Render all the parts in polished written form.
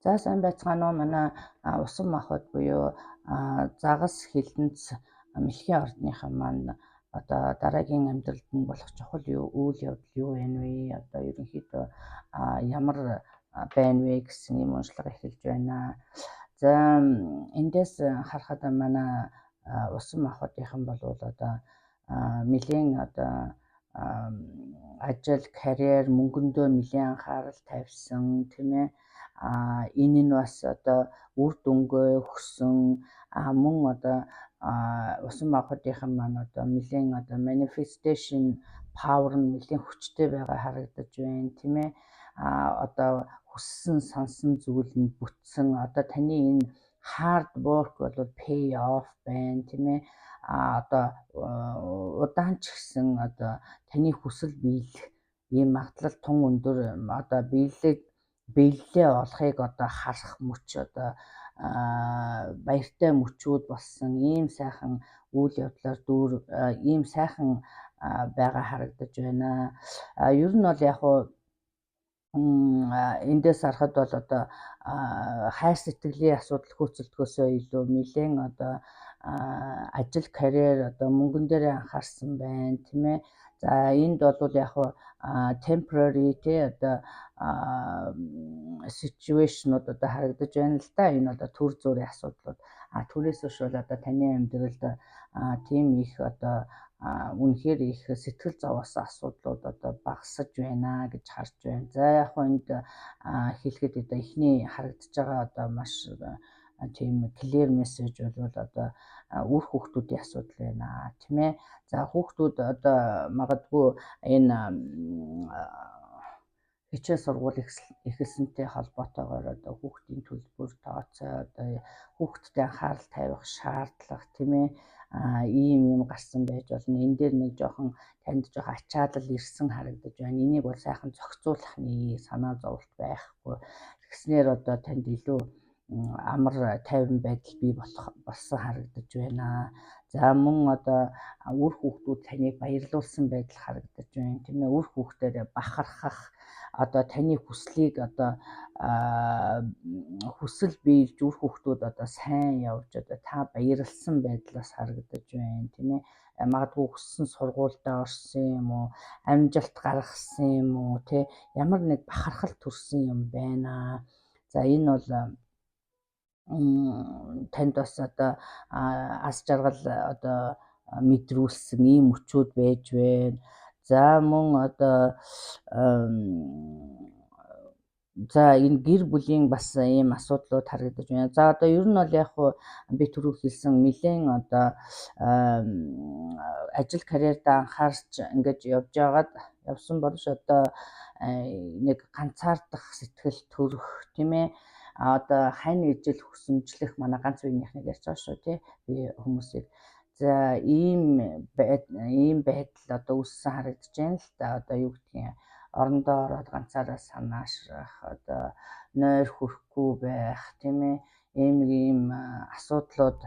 За, сайн байцгаана уу? Манай усан махбод буюу загас хилэнц мэлхийн ордныхан маань одоо дараагийн амьдралд нь болох чухал юу үйл явдал юу байна вэ? Одоо ерөнхийдөө ямар байна вэ гэсэн юм уншлага эхэлж байна. За, эндээс харахад манай усан махбодынхан болвол одоо нэлээн одоо ажил, карьер, мөнгөндөө нэлээн анхаарал тавьсан, тийм ээ. Энэ нь бас одоо үр дүнгээ өгсөн. Мөн одоо усан махбодынхан маань одоо нэлээн одоо manifestation power нь нэлээн хүчтэй байгаа харагдаж байна, тийм ээ. Одоо хүссэн сансан зүйл нь бүтсэн. Одоо таны энэ hard work бол pay off байна, тийм ээ. Одоо удаан ч гэсэн одоо таны хүсэл биелэх ийм магадлал тун өндөр, одоо биелэлээ олохыг одоо харах мөч, одоо баяртай мөчүүд болсон, ийм сайхан үйл явдлаар дүүр ийм сайхан байгаа харагдаж байна. Ер нь бол яг уу эндээс харахад бол одоо хайр сэтгэлийн асуудал хөөцөлдөхөөсөө илүү нэлээн одоо ажил, карьер, одоо мөнгөн дээр анхаарсан байна, тийм ээ. За, энд бол яг уу temporary тий одоо situation ууд одоо харагдаж байна л да. Энэ одоо түр зуурын асуудлууд. Түүнээс биш бол одоо таны амьдралд тийм их одоо үнэхээр их сэтгэл зовоосон асуудлууд одоо багасаж байна гэж харж байна. За, яг хөө энд хэлэхэд одоо эхний харагдаж байгаа одоо маш тийм clear message бол одоо үр хүүхдүүдийн асуудал байна, тийм ээ. За, хүүхдүүд одоо магадгүй энэ хичээл сургууль эхэлсэнтэй холбоотойгоор одоо хүүхдийн төлбөр, тооцоо, одоо хүүхдтэй анхаарал тавих шаардлага, тийм ээ, ийм юм гарсан байж болно. Энэ дээр нэг жоохон танд жоохон ачаалал ирсэн харагдаж байна. Энийг бол сайхан зохицуулах нэг санаа зовлт байхгүй. Тэгснээр одоо танд илүү амар тайван байдал бий болох болсон харагдаж байна. За, мөн одоо үр хүүхдүүд таныг баярлуулсан байдал харагдаж байна, тийм ээ. Үр хүүхдээрээ бахархах, одоо таны хүслийг одоо хүсэл биелж, үр хүүхдүүд одоо сайн явж, одоо та баярлсан байдлаас харагдаж байна, тийм ээ. Магадгүй хүссэн сургуульдаа орсон юм уу, амжилт гаргасан юм уу, тий, ямар нэг бахархал төрсэн юм байна. За, энэ бол танд бас одоо аз жаргал одоо мэдрүүлсэн ийм мөчүүд байж байна. За, мөн одоо за энэ гэр бүлийн бас ийм асуудлууд харагдаж байна. За, одоо ер нь бол яг хуу би түрүү хэлсэн нэлээн одоо ажил, карьердаа анхаарч ингэж явж байгаад явсан боловч одоо нэг ганцаардах сэтгэл төрөх, тийм ээ, одоо хань ижил хүсэмжлэх, манай ганц биенийхнийг ярьж байгаа шүү, тий, би хүмүүсийг. За, ийм байдал одоо үүссэн харагдаж байна л да. Одоо юу гэдгийг, орондоо ороод ганцаараа санаашрах, одоо нойр хүрэхгүй байх, тийм ээ, ийм нэг ийм асуудлууд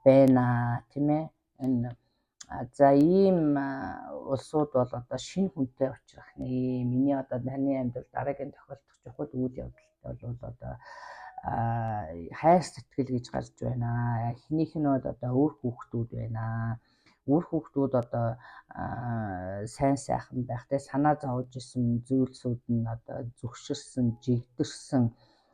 байна, тийм ээ. Энэ за ийм улсууд бол одоо шинэ хүнтэй уулзрах нэ. Миний одоо таны амьдрал дараагийн тохиолдох чухал үйл явдалтай бол одоо хайр сэтгэл гэж гарч байна. Эхнийх нь бол одоо үр хүүхдүүд байна. Үр хүүхдүүд одоо сайн сайхан байх те, санаа зовж исэн зүйлсүүд нь одоо зөвшөрсөн, жигдэрсэн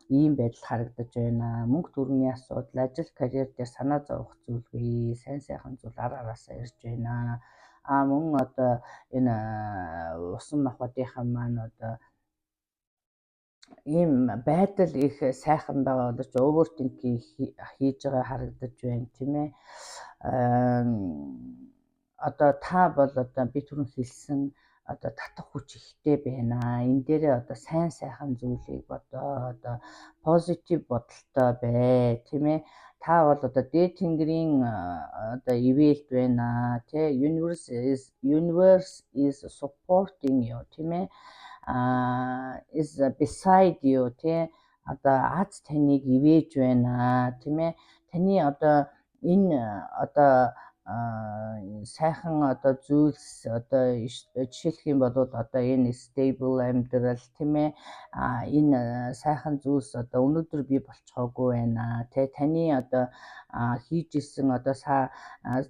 ийм байдал харагдаж байна. Мөнгө төгрөгийн асуудал, ажил, карьер дээр санаа зовох зүйлгүй, сайн сайхан зүйл ар араасаа ирж байна. Мөн одоо энэ усан махбодынхан маань одоо ийм байдал их сайхан байгаа боловч overthinking хийж байгаа харагдаж байна, тийм ээ. Одоо та бол одоо би түрүүн хэлсэн одоо татах хүч ихтэй байна. Энэ дээрээ одоо сайн сайхан зүйлийг бодоо, одоо positive бодолтой бай, тийм ээ. Та бол одоо дээд тэнгэрийн одоо ивээлд байна, тий. Universe is supporting you, тийм ээ. Is beside you, тий. Одоо аз таныг ивээж байна, тийм ээ. Таны одоо энэ одоо Сайхан одоо зүйлс, одоо жишээлх юм бол одоо энэ stable амьдрал, тийм ээ, энэ сайхан зүйлс одоо өнөөдөр бий болцохоогүй байна те. Таны одоо хийж исэн, одоо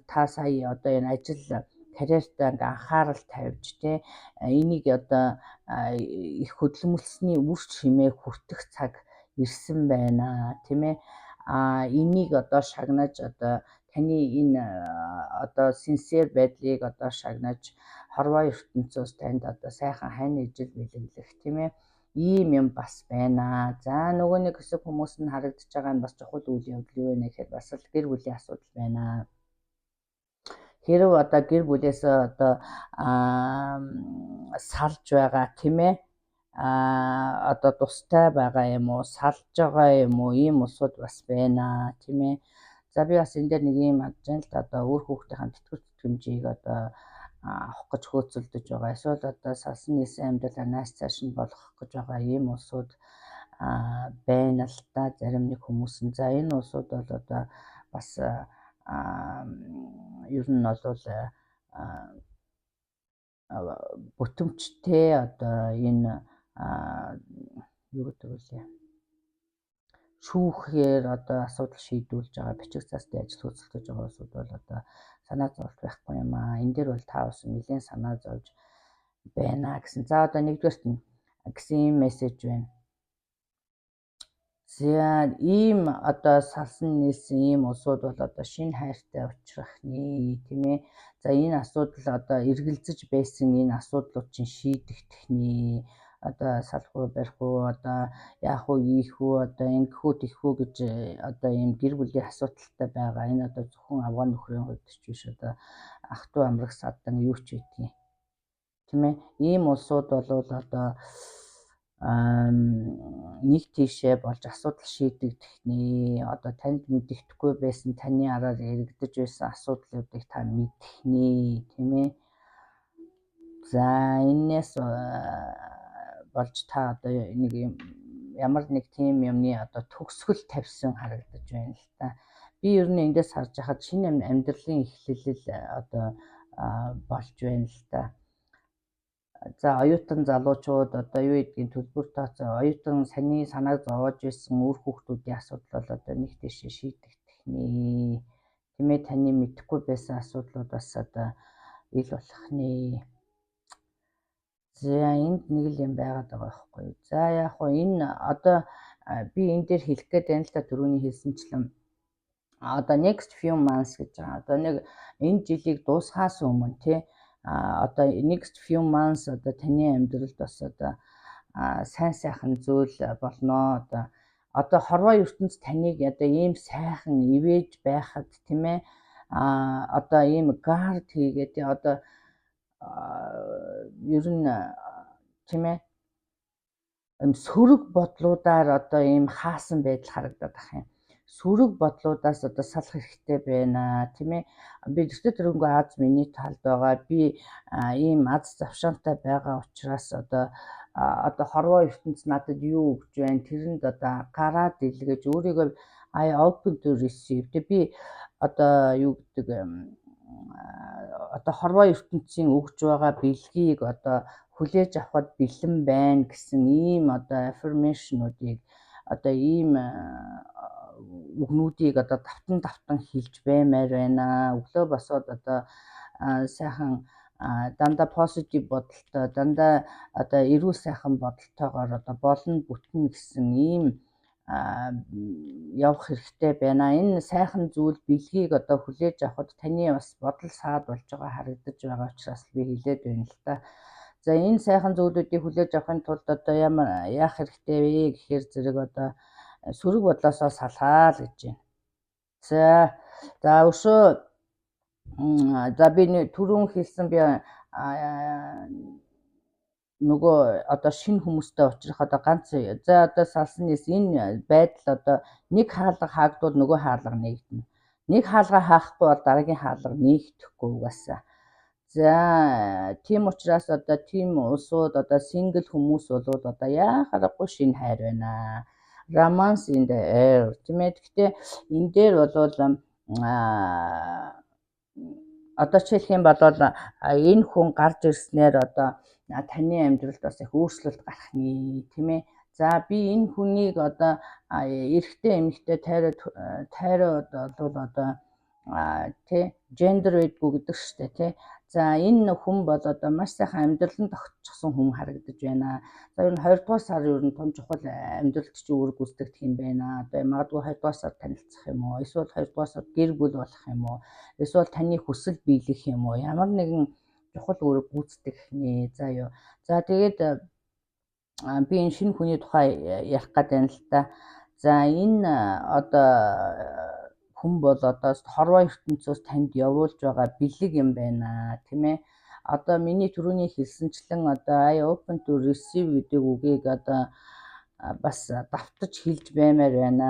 та сая одоо энэ ажил карьертаа ингээ анхаарал тавьж те, энийг одоо их хөдөлмөрлсөний үр чимээ хүртэх цаг ирсэн байна, тийм ээ. Энийг одоо шагнаж, одоо таны энэ одоо sincere байдлыг одоо шагнаж, хорвоо ертөнцөөс танд одоо сайхан хань ижил бэлэглэх, тийм ээ, ийм юм бас байна. За, нөгөө нэг хэсэг хүмүүс нь харагдаж байгаа нь бас чухал үйл явдал юу вэ гэхээр бас л гэр бүлийн асуудал байна. Хэрв одоо гэр бүлээсээ одоо салж байгаа, тийм ээ, одоо тустай байгаа юм уу, салж байгаа юм уу, ийм улсууд бас байна, тийм ээ. За, би бас энэ дээр нэг юм харж байна л да. Одоо үр хүүхдийн тэтгэвэр тэтгэмжийг одоо авах гэж хөөцөлдөж байгаа. Эсвэл одоо салсан нийсэн амьдралаа нааш цааш нь болгох гэж байгаа ийм улсууд байна л да, зарим нэг хүмүүс нь. За, энэ улсууд бол одоо бас ер нь бол бүтэмжтэй одоо энэ юу гэдэг вүлээ, шүүхээр одоо асуудал шийдвүлж байгаа, бичиг цаастай ажил хөөцөлдөж байгаа улсууд бол одоо санаа зовлт байхгүй юм аа. Энэ дээр бол та бас нэлээд санаа зовж байна гэсэн. За, одоо нэгдүгээрт нь гэсэн ийм мессеж байна. За, ийм одоо салсан нийлсэн ийм улсууд бол одоо шинэ хайртай учрах нэ, тийм ээ. За, энэ асуудал, одоо эргэлзэж байсан энэ асуудлууд чинь шийдэгдэх нэ. Одоо салах уу, барих уу, одоо яах уу, ийх үү, одоо ингэх үү, тэгэх үү гэж одоо ийм гэр бүлийн асуудалтай байгаа. Энэ одоо зөвхөн авгаа нөхрийн хувьд ч биш, одоо ах дүү, амраг садан юу ч байдгийг. Тийм ээ. Ийм улсууд бол одоо нэг тийшээ болж асуудал шийдэгдэх нэ. Одоо танд мэдэгдэхгүй байсан, таны араар яригдаж байсан асуудлуудыг та мэдэх нэ, тийм ээ. За, энээс болж та одоо нэг юм, ямар нэг тийм юмны одоо төгсгөл тавьсан харагдаж байна л та. Би ер нь эндээс харж байхад шинэ амьдралын эхлэл одоо болж байна л та. За, оюутан залуучууд, одоо юу гэдгийг, төлбөр тооцоо, оюутан саний санааг зовоож байсан үр хүүхдүүдийн асуудал бол одоо нэг тийшээ шийдэгдэх нэ. Тийм ээ, таны мэдэхгүй байсан асуудлууд бас одоо ил болох нэ. За, энд нэг л юм байгаад байгаа байхгүй юу. За, яг хуу энэ одоо би энэ дээр хэлэх гээд байна л та, түрүүний хэлсэнчлэн одоо next few months гэж байгаа. Одоо нэг энэ жилийг дуусахаас өмнө тий, одоо next few months одоо таны амьдралд бас одоо сайн сайхан зүйл болно. Одоо хорвоо ертөнц таныг одоо ийм сайхан ивэж байхад, тийм ээ, одоо ийм guard хийгээд, одоо ер нь, тийм ээ, сөрөг бодлуудаар одоо ийм хаасан байдал харагдаад ах юм. Сөрөг бодлуудаас одоо салах хэрэгтэй байна, тийм ээ. Би тэртээ тэрнгүү аз миний талд байгаа. Би ийм аз завшаантай байгаа учраас одоо хорвоо ертөнц надад юу өгч байна, тэрэнд одоо гараад илгээж өөрийгөө I open to receive. Тэг би одоо юу гэдэг, одоо хорвоо ертөнцийн өгж байгаа бэлгийг одоо хүлээж авахад бэлэн байна гэсэн ийм одоо affirmation-уудыг, одоо ийм үгнүүдийг одоо давтан давтан хэлж баймаар байна. Өглөө босоод одоо сайхан дандаа positive бодолтой, дандаа одоо эрүүл сайхан бодолтойгоор одоо болно, бүтнэ гэсэн ийм явах хэрэгтэй байна. Энэ сайхан зүйл бэлгийг одоо хүлээж авахад таны бас бодол саад болж байгаа харагдаж байгаа учраас би хэлээд байна л та. За, энэ сайхан зүйлүүдийг хүлээж авахын тулд одоо ямар яах хэрэгтэй вэ гэхээр зэрэг одоо сөрөг бодлоосоо салхаа л гэж байна. За за өшөө, за, би түрүүн хэлсэн, би нөгөө одоо шинэ хүмүүстэй уулзрах одоо ганц, за, одоо салсан нийс энэ байдал одоо нэг хаалга хаагдвал нөгөө хаалга нээгдэнэ. Нэг хаалга хаахгүй бол дараагийн хаалга нээгдэхгүй угаасаа. За, тийм учраас одоо тийм улсууд, одоо single хүмүүс болвол одоо яах аргагүй шинэ хайр байна. Romance in the air, тийм ээ. Гэхдээ энэ дээр бол Одоо жишээлх юм бол энэ хүн гарч ирснээр одоо таны амьдралд бас их өөрчлөлт гарах нэ, тийм ээ. За, би энэ хүнийг одоо эрэгтэй, эмэгтэй, тойроо тойроо бол одоо тий, gender байдгүй гэдэг штэ, тий. За, энэ хүн бол одоо маш сайхан амьдрал нь тогтчихсон хүн харагдаж байна. За, ер нь 20 дугаар сар ер нь том чухал амьдралд чи үүрэг гүйцэтгэх юм байна. Одоо магадгүй 20 дугаар сар танилцах юм уу? Эсвэл 2 дугаар сар гэр бүл болох юм уу? Эсвэл таны хүсэл биелэх юм уу? Ямар нэгэн чухал үүрэг гүйцэтгэх нэ. За юу. За, тэгээд би энэ шинэ хүний тухай ярих гээд байна л та. За, энэ одоо хүн бол одоо хорвоо ертөнцөөс танд явуулж байгаа бэлэг юм байна, тийм ээ. Одоо миний түрүүний хэлсэнчлэн одоо "I open to receive" гэдэг үгийг одоо бас давтаж хэлж баймаар байна.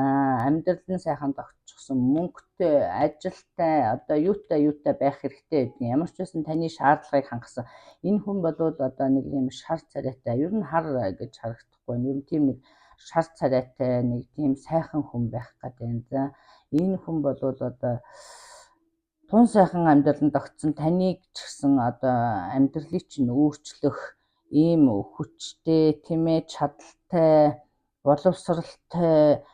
Амьдрал нь сайхан тогтчихсон, мөнгөтэй, ажилтай, одоо юутай юутай байх хэрэгтэй гэдэг. Ямар ч байсан таны шаардлагыг хангасан. Энэ хүн бол одоо нэг юм шар царайтай, ер нь хар гэж харагдахгүй. Ер нь тийм нэг шар царайтай, нэг тийм сайхан хүн байх гэдэг юм. За, энэ хүн бол одоо тун сайхан амьдрал нь тогтсон, таныг ч гэсэн одоо амьдралыг чинь өөрчлөх ийм хүчтэй, тийм ээ, чадaltaй, боловсралтай,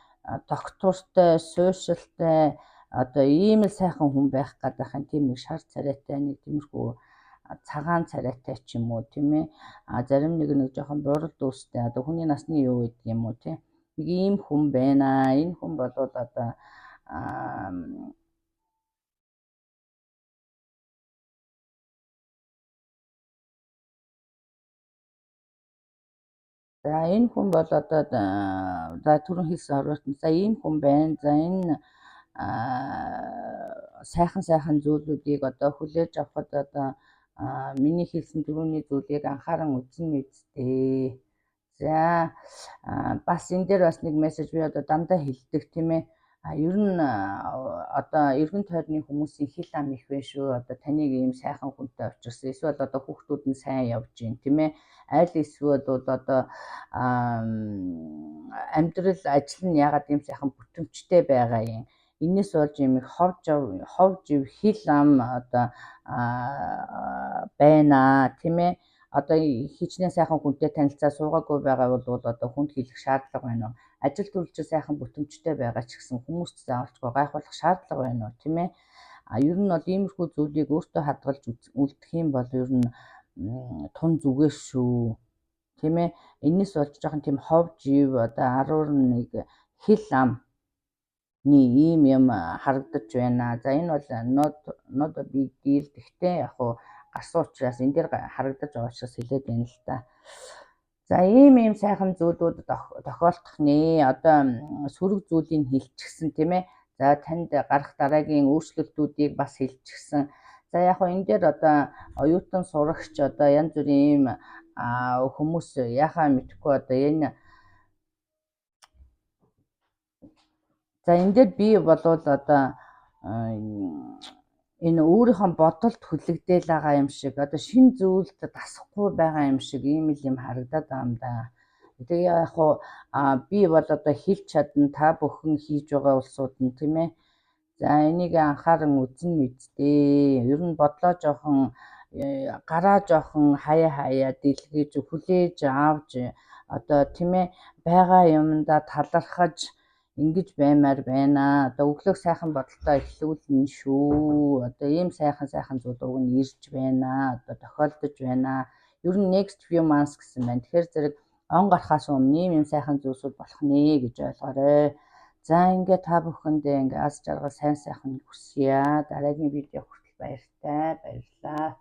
тогтвортой, суурьшилтай, одоо ийм л сайхан хүн байх гэдэг юм. Тийм нэг шар царайтай, нэг тиймэрхүү цагаан царайтай ч юм уу, тийм ээ. А зарим нэг нэг жоохон бурал дүүстэй, одоо хүний насны юу гэдэг юм уу, тийм нэг ийм хүн байна. Энэ хүн болвол одоо за, энэ хүн бол одоо, за, түрүүн хэлсэн хорвоот, за, ийм хүн байна. За, энэ сайхан сайхан зүйлүүдийг одоо хүлээж авахад одоо миний хэлсэн түрүүний зүйлийг анхааран үзэн үсттэй. За, бас энэ дээр бас нэг мессеж би одоо дандаа хэлдэг, тийм ээ. А ер нь одоо эргэн тойрны хүмүүсийн хил ам их вэ шүү. Одоо таныг ийм сайхан хүнтэй авчирсан. Эсвэл одоо хүүхдүүд нь сайн явж гин, тийм ээ. Аль эсвэл бол одоо амьдрал, ажил нь ягаад ийм сайхан бүтэмжтэй байгаа юм. Энээс болж юм их хов хов жив хил ам одоо байна, тийм ээ. Одоо хичнээн сайхан хүнтэй танилцаа суугаагүй байгаа бол одоо хүнд хэлэх шаардлага байна уу? Ажил төрөлж сайхан бүтэмжтэй байгаа ч гэсэн хүмүүст заавалчгүй гайхуулах шаардлага байна уу, тийм ээ? А ер нь бол иймэрхүү зүйлийг өөртөө хадгалж үлдэх юм бол ер нь тун зүгээс шүү. Тийм ээ. Энэс болж жоохон тийм хов жив, одоо аруур нэг хил ам ийм юм харагдаж байна. За, энэ бол not a big deal. Гэхдээ яг хуу гарсан учраас, энэ дээр харагдаж байгаа учраас хэлээд байна л та. За, ийм ийм сайхан зүйлүүд тохиолдох нэ. Одоо сөрөг зүйлийг хэлчихсэн, тийм ээ. За, танд гарах дараагийн өөрчлөлтүүдийг бас хэлчихсэн. За, яг хоо энэ дээр одоо оюутан, сурагч, одоо янз бүрийн ийм хүмүүс яхаа мэдэхгүй одоо энэ. За, энэ дээр би болвол одоо энэ өөрийнхөө бодолд хүлэгдээл байгаа юм шиг, одоо шинэ зүйлд дасахгүй байгаа юм шиг ийм л юм харагдаад байгаа юм да. Тэгээ яг хуу би бол одоо хэлж чадна, та бүхэн хийж байгаа улсууд нь, тийм ээ. За, энийг анхааран үзэн үсттэй. Ер нь бодлоо жоохон гараа жоохон хаяа хаяа дэлгэж хүлээж авч, одоо, тийм ээ, байгаа юмдаа талархаж ингэж баймаар байна. Одоо өглөөг сайхан бодолтой эхлүүлнэ шүү. Одоо ийм сайхан сайхан зүйл уг нь ирж байна. Одоо тохиолдож байна. Ер нь next few months гэсэн байна. Тэгэхээр зэрэг он гарахаас өмнө ийм юм сайхан зүйлсүүд болох нэ гэж ойлгоорой. За, ингээ та бүхэндээ ингээ аз жаргал, сайн сайхан хүсье. Дараагийн видео хүртэл баяртай. Баярлалаа.